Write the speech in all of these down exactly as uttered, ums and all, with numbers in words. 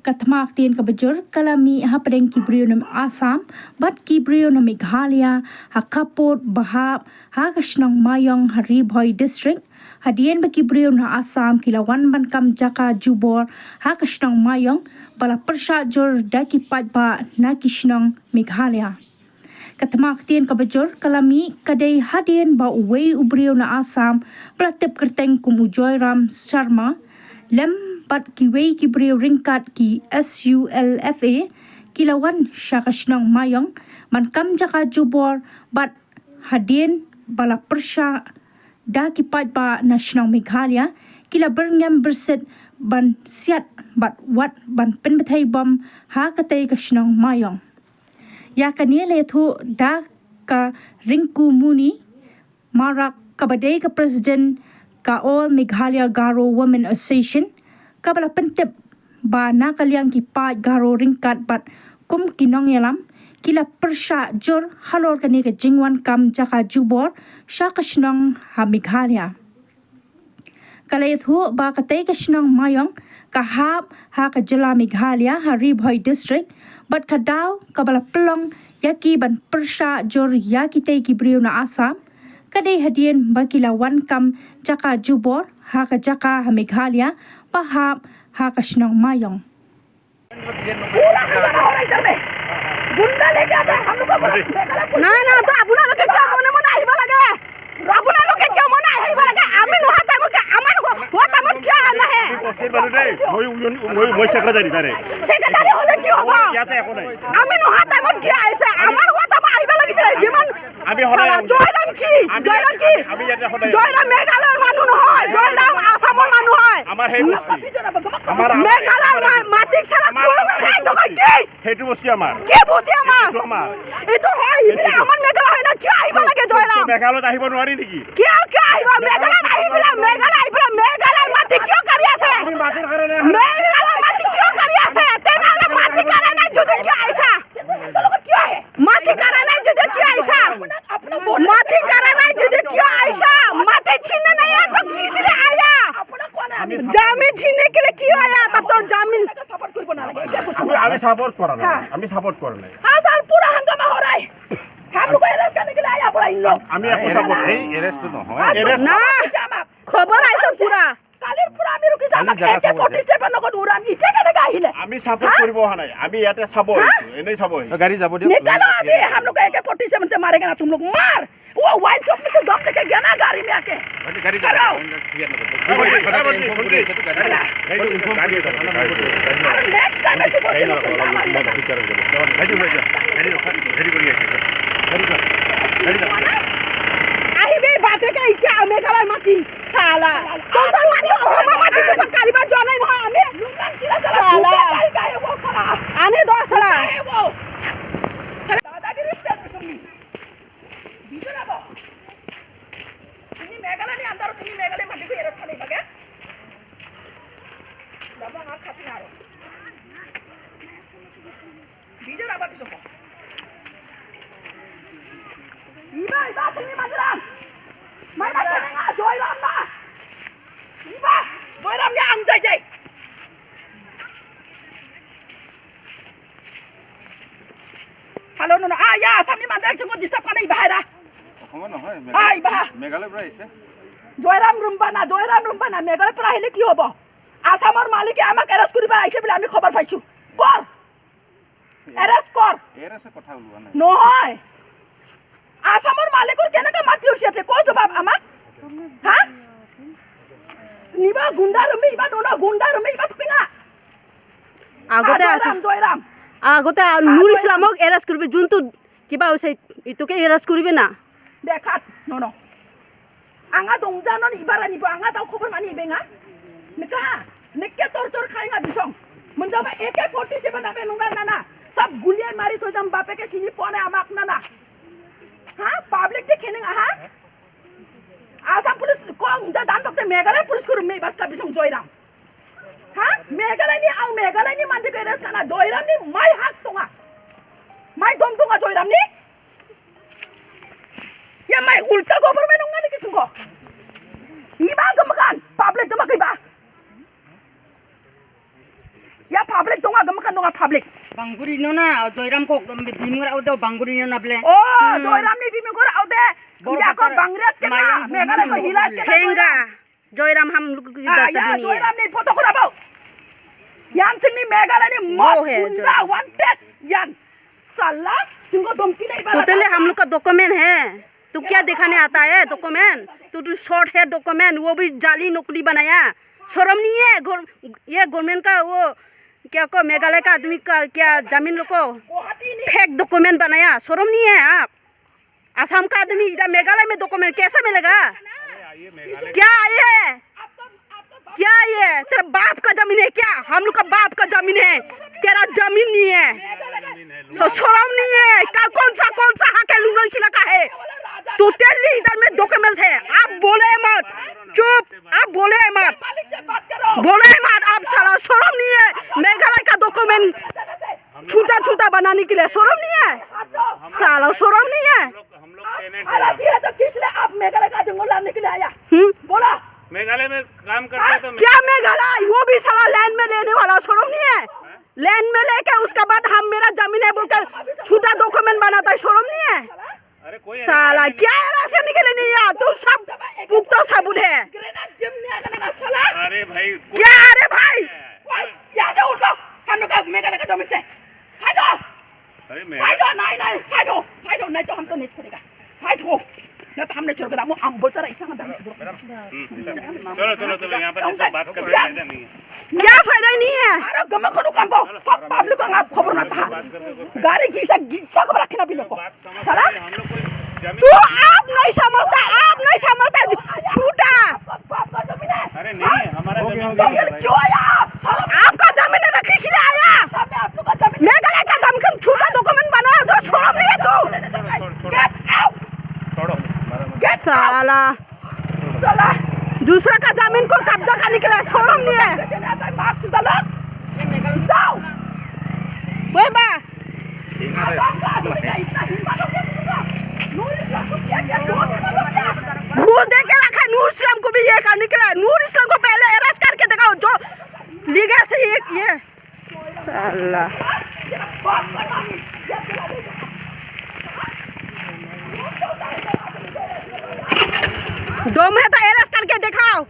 Ka thma ktien kaba jur ka la mih hapdeng ki briew na Assam bad ki briew na Meghalaya ha ka pud ba hap ha ka shnong Mayong ha Ri Bhoi District, hadien ba ki briew na Assam ki la wan ban kam jaka jubor ha ka shnong Mayong ba la pyrshah jur da ki paidbah na ki shnong Meghalaya. Ka thma ktien kaba jur ka la mih ka dei hadien ba uwei u briew na Assam ba la tip kyrteng kum u Joyram Sharma lem bad kiwei ki briew ryngkat ki S U L F A ki la wan sha ka shnong Mayong ban kam jaka jubor bad hadien ba la pyrshah da ki paidbah na shnong Meghalaya ki la byrngem byrsit ban siat bad wat ban pynbthei bom ha katei ka shnong Mayong. Ïa kane la ïathuh da ka Rinkumoni Marak kaba dei ka president ka All Meghalaya Garo Women Association, kaba la pyntip ba na ka liang ki paid Garo ryngkat bad kum ki nongïalam ki la pyrshah jur halor kane ka jingwan kam jaka jubor sha ka shnong ha Meghalaya. Ka la ïathuh ba katei ka shnong Mayong ka hap ha ka jylla Meghalaya ha Ri Bhoi District bad ka daw kaba la pynlong ïa ki ban pyrshah jur ïa kitei ki briew na Assam ka dei hadien ba ki la wan kam jaka jubor ha ka jaka ha Meghalaya ba hap ha ka shnong Mayong. पूरा हंगामा हो रहा है इधर में। गुंडा लेके आता है हम लोग को, बोला, बेकार है। নাই, নাই, তো আপোনালোকে কিয় মনে মনে আহিব লাগে? আপোনালোকে কিয় মনে আহিব লাগে? আমি নোহোৱা টাইমত কা-, আমাৰ হো-, হোৱা টাইমত কিয় নাহে? বস্তিৰ মানুহ দেই, মই ইউনিয়ন, মই, মই ছেক্ৰেটাৰী তাৰে। ছেক্ৰেটাৰী হ'লে কি হ'ব? ইয়াতে একো নাই। আমি নোহোৱা টাইমত কিয় আহিছে? আমাৰ হোৱা টাইমত আহিব লাগিছিলে। যিমান আমি সদায় চালা, আহো। জয়ৰাম কি? আমি জয়ৰাম কি? আমি ইয়াতে সদায় আহো। জয়ৰাম মেঘালয়ৰ মানুহ নহয়, জয়ৰাম আছামৰ মানুহ হয়। আমাৰ সেই বস্তি। আমাৰ মেঘালয়ৰ মা-, মাটিক চালা আমাৰ, খুৱাব আমাৰ নাই, সেইটো তই বস্তি। কি? সেইটো বস্তি আমাৰ। কি বস্তি আমাৰ? এইটো আমাৰ। এইটো হয়, এইফালে এইটো। আমাৰ মেঘালয় হয় না, কিয় আহিব লাগে জয়ৰাম? মেঘালয়ত আহিব নোৱাৰি নেকি? কিয়, কিয় আহিব? মেঘালয়ত আহি পেলাই, মেঘালয় আহি পেলাই, মেঘালয়ৰ মাটি কিয় কাঢ়ি আছে? আমি মাটিৰ কাৰণে আহা নাই। মেঘালয়ৰ মাটি কিয় কাঢ়ি আছে? তেনেহ'লে মাটি কাঢ়া নাই যদি কিয় আহিছা? মাটি কাঢ়া নাই যদি কিয় আহিছা? মাটি কাঢ়া নাই যদি কিয় আহিছা? মাটি ছিননা নাই, তো কিছ লিয়ে আয়া? আমি জামিন ছিননে কে লিয়ে কিয় আয়া? তব তো জামিন। আমি, আমি ছাপোৰ্ট কৰা নাই। হা। আমি ছাপোৰ্ট কৰা নাই। हाँ सर, पूरा हंगामा हो रहा है। हम लोग को अरेस्ट करने के लिए आया पूरा इन लोग। আমি একো ছাপোৰ্ট কৰা নাই। এই এৰেষ্ট নহয়। এৰেষ্ট না। খবৰ আহিছে পুৰা। কালিৰ পৰা আমি ৰখিছো, কালি আমাক জাগা একে চাব ফৰ্টি ছেভেন লগত উৰাম, এতিয়া কেনেকে আহিলে? আমি ছাপোৰ্ট হা? কৰিব অহা নাই, আমি ইয়াতে চাব হা? আহিছো, এনেই চাব আহিছো। গাড়ী যাব দিয়ক। নিকালো আমি, हम लोग को एके फ़ोर्टी सेवन से मारेगा ना तुम लोग, मार। वो वाइन शॉप में तो दम देके गया ना गाड़ी में आके। गाड़ी, गाड़ी, गाड़ी। আৰু নেক্সট টাইম এইটো বস্তু নকৰিবা আমাৰ ইয়াত। আহিবি বাপেকে এতিয়া মেঘালয় মাতিম। চালা। তই, তই মাতিব, অ, মই মাতি দিব পাৰিবা, যোৱা নাই নহয় আমি। চালা। আনে দহ চালা। তুমি মেঘালয় নি আন্দাৰ, তুমি মেঘালয় মাটিত এৰেষ্ট খালি থাকে। Video apa bisa kok? Iba, iba, sini Magelang. Mana kena Joyram na? Iba, Joyram ni ang jai jai. Hello, no, no. Ah, ya, Assam ni mandang jenggot disturb kana iba hai da. অসমৰ নহয়, ah, মেঘালয়, iba. মেঘালয়ৰ পৰা আহিছে। জয়ৰাম ৰুম্বা না, জয়ৰাম ৰুম্বা না, মেঘালয়ৰ পৰা আহিলে কি হ'ব? আছামৰ মালিকে আমাক এৰেষ্ট কৰিব আহিছে বুলি আমি খবৰ পাইছো। কৰ। এৰেষ্ট কৰ। এৰেষ্টৰ কথা ওলোৱা নাই। নহয়। আছামৰ মালিকৰ কেনেকা মাটি হৈছে ইয়াতে? ক জবাব আমাক। হা? নিবা গুণ্ডা ৰুমি, ইবা নুন গুণ্ডা ৰুমি, ইবা থুপিঙা। আগতে আ, আছিল। জয়ৰাম, জয়ৰাম। আগতে আ, আ, নুৰ জয়ৰাম। ইছলামক এৰেষ্ট কৰিব, যোনটো কিবা হৈছে, এইটোকে এৰেষ্ট কৰিব না। দেখাত, ন, ন। Anga dongjanon ibara nibo anga dau khobor mani ibenga. Nikaha, nikke torture khainga bisong. Menjaba A K forty seven abe nungga nana. Sab gulian mari thoi dam bapeke chini pone amak nana. Ha? Public de khening aha? Assam police ko ungja dan tokte Meghalaya police ko rumme bas ka bisong Joyram. Ha? Meghalaya ni ang Meghalaya ni mandi ko eres kana Joyram ni mai hak tonga. Mai dom tonga Joyram ni. Ya mai ulta government ong ngani kitu ko. Iba kemakan, public kemakan iba. Ya public Public dong, agam kan dong public. Banguri no na, Joyram ko bimur au do Banguri no na ble. Oh, Joyram ni bimur au de. Bor ya ko bakar bangret ke na, mayang Meghalaya ko hilat ke na Joyram. Joyram ham luk ki dar tabi ni. Joyram ni photo ko rabau. Yan sing ni Meghalaya ni most gunda wanted. Yan. Sala, sing ko domki nahi. Totally hum log ka document hai. तू क्या दिखाने आता है डॉक्यूमेंट? तू तो शॉर्ट है डॉक्यूमेंट, वो भी जाली नकली बनाया। शर्म नहीं है? गौर-, ये गवर्नमेंट का वो क्या को मेघालय का आदमी का क्या जमीन लोग को फेक डॉक्यूमेंट बनाया? शर्म नहीं है आप? आसाम का आदमी इधर मेघालय में डॉक्यूमेंट कैसे मिलेगा? क्या ये? क्या ये तेरा बाप का जमीन है क्या? हम लोग का बाप का जमीन है, तेरा जमीन नहीं है। सो शर्म नहीं है? क्या, कौन सा, कौन सा हक है लुंगडोंगशिला का है? टोटली इधर में डॉक्यूमेंट्स है। आप बोले मत, चुप, आप बोले मत, बोले मत आप। साला शर्म नहीं है? मेघालय का डॉक्यूमेंट छोटा छोटा बनाने के लिए शर्म नहीं है? साला शर्म नहीं है? हम लोग टेनेंट हैं। हालांकि है तो किस लिए आप मेघालय का जंगल लाने के लिए आया? हम्म। बोला। मेघालय में काम करते हैं तो क्या मेघालय? वो भी साला लैंड में लेने वाला शर्म नहीं है? लैंड में लेके उसके बाद हम मेरा जमीन है बोलकर छोटा डॉक्यूमेंट बनाता है, शर्म नहीं है? अरे कोई साला क्या है राशन निकले नहीं यार, तू सब पुख्ता सबूत है। ग्रेनेड जिम नहीं आने देना साला। अरे भाई, क्या? अरे भाई, ओए, यहाँ से उठ लो, हम लोग का मेघालय का जमीन से। साइड हो। अरे मैं साइड हो, नहीं, नहीं, साइड हो, साइड हो, नहीं तो हम तो नहीं छोड़ेगा। साइड हो, नहीं तो हम नहीं छोड़ेगा। हम, हम बोलते रहे, इसका मतलब मैडम, हम्म, चलो, चलो, चलो, यहाँ पर ऐसे बात कर रहे हैं, फायदा नहीं है। क्या फायदा ही नहीं है? अरे गमा खनु काम को, सब पब्लिक को आप खबर ना था। गाड़ी घिसा, घिसा खबर रखना भी लोग को। साला, तू आप नहीं समझता, आप नहीं समझता, झूठा। अरे नहीं, हमारा जमीन नहीं है भाई। क्यों आया आप? आपका जमीन है ना, किस लिए आया? मेघालय का जमीन, झूठा डॉक्यूमेंट बनाया, जो शर्म नहीं है तू? छोड़ो, छोड़ो, छोड़ो। Get out! छोड़ो। Get out! साला। साला। दूसरा का जमीन को कब्जा करने के लिए शर्म नहीं है। मार चुदा लोग। जाओ। ओए बा। घूस दे के रखा है नूर इस्लाम को भी ये करने के लिए। नूर इस्लाम को पहले अरेस्ट करके दिखाओ, जो लीगल से ये, ये साला। दम है तो अरेस्ट करके दिखाओ।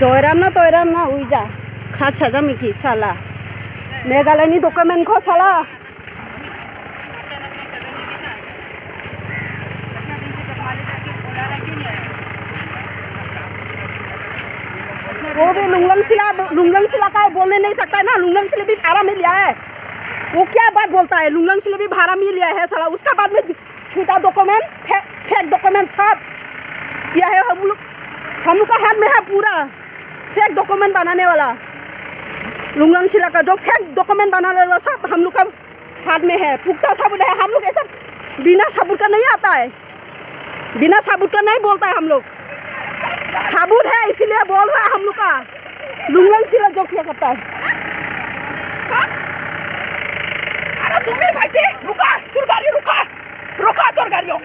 Joiram na toiram na uija. Kha chajam iki sala. Meghalaya ni document ko sala. वो भी लुंगलंग शिला, लुंगलंग शिला का है, बोलने नहीं सकता है ना, लुंगलंग शिला भी भाड़ा में लिया है। वो क्या बात बोलता है, लुंगलंग शिला भी भाड़ा में लिया है साला, उसका बाद में झूठा डॉक्यूमेंट, फे-, फेक डॉक्यूमेंट सब किया है हम लोग, हम लोग का हाथ में है पूरा फेक डॉक्यूमेंट बनाने वाला। लुंगलंग शिला का जो फेक डॉक्यूमेंट बनाने वाला सब हम लोग का हाथ में है, पुख्ता सबूत है। हम लोग ऐसा बिना सबूत का नहीं आता है, बिना सबूत का नहीं बोलता है हम लोग। सबूत है इसीलिए बोल रहा है हम लोग का। लुंगलंग शिला जो किया करता है। अरे तुम्ही माहिती, रुका, तोर गाडी रुका, रुका तोर गाडी हो.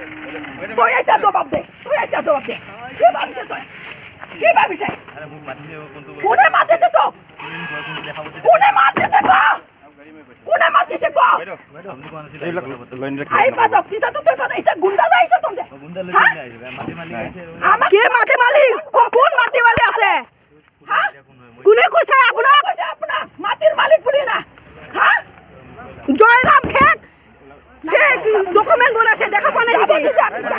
तो याचा जवाब दे, तो याचा जवाब दे. কি ভাবিছে তই? কি ভাবিছে? কোনে মাতিছে তোক? কোনে মাতিছে তোক? কোনে মাতিছে তোক? এইবিলাক লৈ আনিলে কি আহি পাতক, তেতিয়া তো তই পাত, এতিয়া গুণ্ডা লৈ আহিছ তহঁতে. হা? আমাক কে মাটি মালিক? কো-, কোন মাটি মালিক আছে? হা? কোনে কৈছে আপোনাক? কৈছে আপোনাক মাটিৰ মালিক বুলি না? হা? জয়ৰাম ফেক, ফেক ডকুমেণ্ট বনাইছে, দেখা পোৱা নাই নেকি?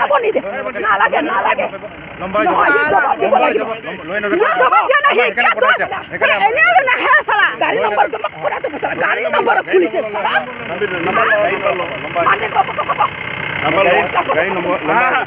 যাব নিদিয়ে, যাব নিদিয়ে. নালাগে, নালাগে. নহয়, জবাব দিব লাগিব. মই জবাব দিয়া নাই, কিয় তই? চালা, এনেই আৰু নাহে, চালা। গাড়ী নম্বৰ জমা কৰাটো বিচাৰা, গাড়ী নম্বৰ খুলিছে, চালা। মানে, ক'ব, ক'ব, ক'ব। গাড়ী নম্বৰ, হা, হা।